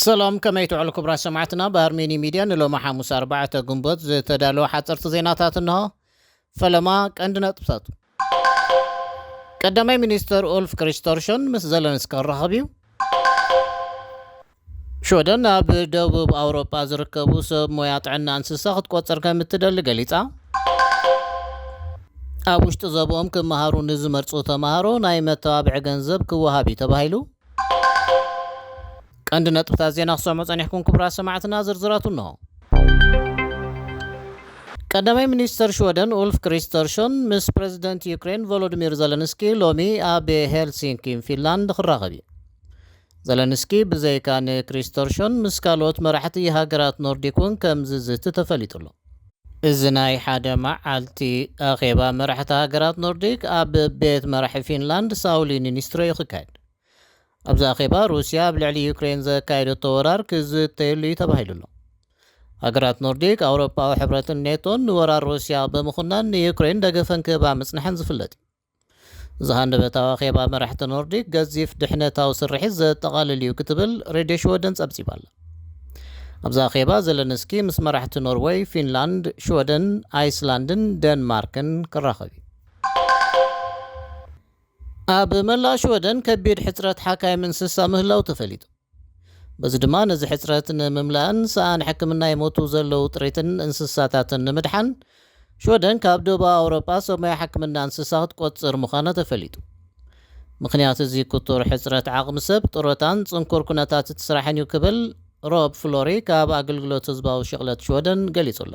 ሰላም፣ ከመይ ትውዕሉ ክቡራት ሰማዕትና? ብኣርሜኒ ሚድያ ንሎሚ ሓሙስ ኣርባዕተ ግንቦት ዝተዳለወ ሓፀርቲ ዜናታት እንሆ። ፈለማ ቀንዲ ነጥብታቱ። ቀዳማይ ሚኒስተር ኡልፍ ክሪስተርሾን ምስ ዘለንስኪ ክራኸብ እዩ። ሽወደን ኣብ ደቡብ ኣውሮጳ ዝርከቡ ሰብ ሞያ ጥዕና እንስሳ ክትቆጽር ከም እትደሊ ገሊጻ። ኣብ ውሽጢ ዞባኦም ክመሃሩ ንዝመርጹ ተማሃሮ ናይ መተባብዒ ገንዘብ ክወሃብ እዩ ተባሂሉ። ቀንዲ ነጥብታት ዜና ክሰምዑ ጸኒሕኩም ክቡራት ሰማዕትና፣ ዝርዝራቱ እንሆ። ቀዳማይ ሚኒስተር ሽወደን ኡልፍ ክሪስተርሾን ምስ ፕረዚደንት ዩክሬን ቮሎዲሚር ዘለንስኪ ሎሚ ኣብ ሄልሲንኪ ፊንላንድ ክራኸብ እዩ። ዘለንስኪ ብዘይካ ንክሪስተርሾን ምስ ካልኦት መራሕቲ ሃገራት ኖርዲክ እውን ከም ዝዝቲ ተፈሊጡ ኣሎ። እዚ ናይ ሓደ መዓልቲ ኣኼባ መራሕቲ ሃገራት ኖርዲክ ኣብ ቤት መራሒ ፊንላንድ ሳውሊ ኒኒስትሮ እዩ ክካየድ። ኣብዚ ኣኼባ ሩስያ ኣብ ልዕሊ ዩክሬን ዘካየደቶ ወራር ክዝተየሉ እዩ ተባሂሉ ኣሎ። ሃገራት ኖርዲክ ኣውሮፓዊ ሕብረትን ኔቶን ንወራር ሩስያ ብምኹናን ንዩክሬን ደገፈን ክህባ ምጽንሐን ዝፍለጥ እዩ። እዚ ሃንደበታዊ ኣኼባ መራሕቲ ኖርዲክ ገዚፍ ድሕነታዊ ስርሒት ዘጠቓልል እዩ ክትብል ሬድዮ ሽወደን ጸብጺባ ኣላ። ኣብዚ ኣኼባ ዘለንስኪ ምስ መራሕቲ ኖርወይ፣ ፊንላንድ፣ ሽወደን፣ ኣይስላንድን ደንማርክን ክራኸብ እዩ። ኣብ መላእ ሽወደን ከቢድ ሕጽረት ሓካይም እንስሳ ምህላው ተፈሊጡ። በዚ ድማ ነዚ ሕጽረት ንምምላእን ሰኣን ሕክምና ይሞቱ ዘለዉ ጥሪትን እንስሳታትን ንምድሓን ሽወደን ካብ ደቡብ ኣውሮጳ ሰብ ሞያ ሕክምና እንስሳ ክትቆጽር ምዃና ተፈሊጡ። ምኽንያት እዚ ክቱር ሕጽረት ዓቕሚ ሰብ፣ ጥሮታን ጽንኩር ኩነታት እቲ ስራሕን እዩ ክብል ሮብ ፍሎሪ ካብ ኣገልግሎት ህዝባዊ ሽቕለት ሽወደን ገሊጹ ኣሎ።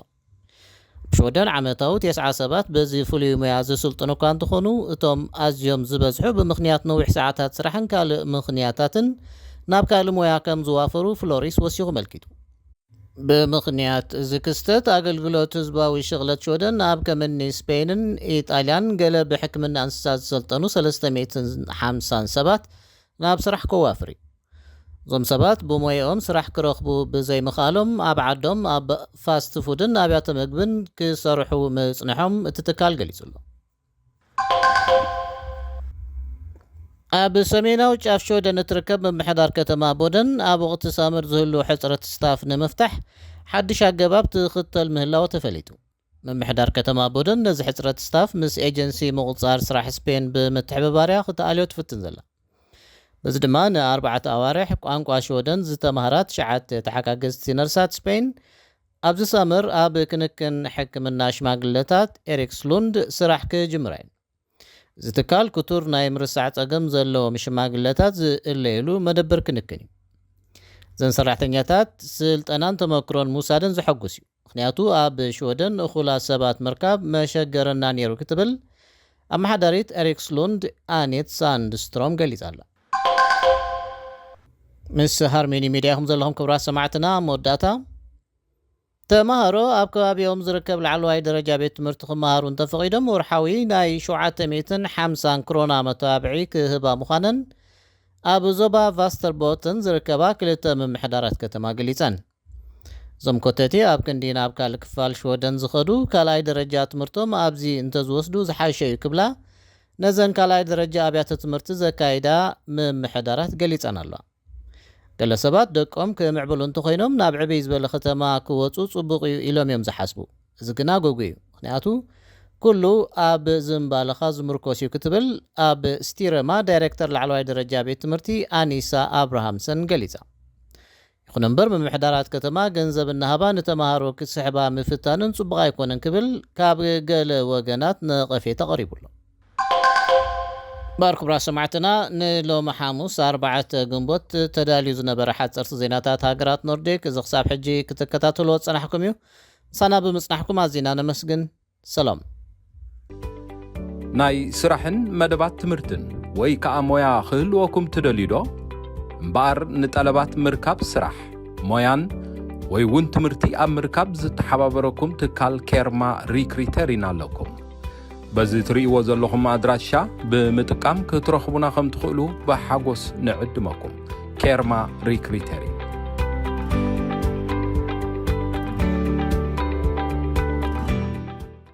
ኣብ ሽወደን ዓመታዊ ተስዓ ሰባት በዚ ፍሉይ ሞያ ዝስልጥኑ እኳ እንተኾኑ፣ እቶም ኣዝዮም ዝበዝሑ ብምኽንያት ነዊሕ ሰዓታት ስራሕን ካልእ ምኽንያታትን ናብ ካልእ ሞያ ከም ዝዋፈሩ ፍሎሪስ ወሲኹ መልኪቱ። ብምኽንያት እዚ ክስተት ኣገልግሎት ህዝባዊ ሽቕለት ሽወደን ኣብ ከምኒ ስፔንን ኢጣልያን ገለ ብሕክምና እንስሳት ዝሰልጠኑ ሰለስተ ሚእትን ሓምሳን ሰባት ናብ ስራሕ ከዋፍር እዩ። እዞም ሰባት ብሞያኦም ስራሕ ክረኽቡ ብዘይምኽኣሎም ኣብ ዓዶም ኣብ ፋስት ፉድን ኣብያተ ምግብን ክሰርሑ ምጽንሖም እቲ ትካል ገሊጹ ኣሎ። ኣብ ሰሜናዊ ጫፍ ሽወደን እትርከብ ምምሕዳር ከተማ ቦደን ኣብ ወቕቲ ሳመር ዝህሉ ሕጽረት ስታፍ ንምፍታሕ ሓድሽ ኣገባብ ትኽተል ምህላው ተፈሊጡ። ምምሕዳር ከተማ ቦደን ነዚ ሕጽረት ስታፍ ምስ ኤጀንሲ ምቑጻር ስራሕ ስፔን ብምትሕብባርያ ክትኣልዮ ትፍትን ዘላ። በዚ ድማ ንኣርባዕተ ኣዋርሕ ቋንቋ ሽወደን ዝተማህራ ትሽዓተ ተሓጋገዝቲ ነርሳት ስፔን ኣብዚ ሳመር ኣብ ክንክን ሕክምና ሽማግለታት ኤሪክስሉንድ ስራሕ ክጅምራ እየን። እዚ ትካል ክቱር ናይ ምርሳዕ ጸገም ዘለዎም ሽማግለታት ዝእለየሉ መደበር ክንክን እዩ። እዘን ሰራሕተኛታት ስልጠናን ተመክሮን ምውሳደን ዘሐጉስ እዩ። ምኽንያቱ ኣብ ሽወደን እኹላት ሰባት ምርካብ መሸገረና ነይሩ ክትብል ኣመሓዳሪት ኤሪክስሉንድ ኣኔት ሳንድስትሮም ገሊጻ ኣላ። ምስ ሃርሜኒ ሚድያ ኢኹም ዘለኹም ክቡራት ሰማዕትና። ኣብ መወዳእታ፣ ተማሃሮ ኣብ ከባቢኦም ዝርከብ ላዕለዋይ ደረጃ ቤት ትምህርቲ ክመሃሩ እንተፈቒዶም ወርሓዊ ናይ ሸውዓተ ሚእትን ሓምሳን ክሮና መተባብዒ ክህባ ምዃነን ኣብ ዞባ ቫስተርቦተን ዝርከባ ክልተ ምምሕዳራት ከተማ ገሊጸን። እዞም ኮተቴ ኣብ ክንዲ ናብ ካልእ ክፋል ሽወደን ዝኸዱ ካልኣይ ደረጃ ትምህርቶም ኣብዚ እንተዝወስዱ ዝሓሸ እዩ ክብላ ነዘን ካልኣይ ደረጃ ኣብያተ ትምህርቲ ዘካይዳ ምምሕዳራት ገሊጸን ኣለዋ። ገለ ሰባት ደቆም ክምዕብሉ እንተኾይኖም ናብ ዕብይ ዝበለ ከተማ ክወጹ ጽቡቕ እዩ ኢሎም እዮም ዝሓስቡ። እዚ ግና ጎጉ እዩ። ምኽንያቱ ኩሉ ኣብ ዝምባለኻ ዝምርኮስ እዩ ክትብል ኣብ ስቲረማ ዳይሬክተር ላዕለዋይ ደረጃ ቤት ትምህርቲ ኣኒሳ ኣብርሃምሰን ገሊጻ። ይኹን እምበር ምምሕዳራት ከተማ ገንዘብ እናሃባ ንተምሃሮ ክስሕባ ምፍታንን ጽቡቕ ኣይኮነን ክብል ካብ ገለ ወገናት ነቐፌታ ቀሪቡ ኣሎ። እምበኣር ክቡራት ሰማዕትና ንሎሚ ሓሙስ ኣርባዕተ ግንቦት ተዳልዩ ዝነበረ ሓጸርቲ ዜናታት ሃገራት ኖርዲክ እዚ ክሳብ ሕጂ ክትከታተልዎ ዝጸናሕኩም እዩ። ምሳና ብምጽናሕኩም ኣዚና ነመስግን። ሰላም። ናይ ስራሕን መደባት ትምህርትን ወይ ከኣ ሞያ ክህልወኩም ትደልዩ ዶ? እምበኣር ንጠለባት ምርካብ ስራሕ፣ ሞያን ወይ እውን ትምህርቲ ኣብ ምርካብ ዝተሓባበረኩም ትካል ኬርማ ሪክሪተር ኢና ኣለኩም። በዚ ትርእይዎ ዘለኹም ኣድራሻ ብምጥቃም ክትረኽቡና ከም ትኽእሉ ብሓጎስ ንዕድመኩም። ኬርማ ሪክሪተር እዩ።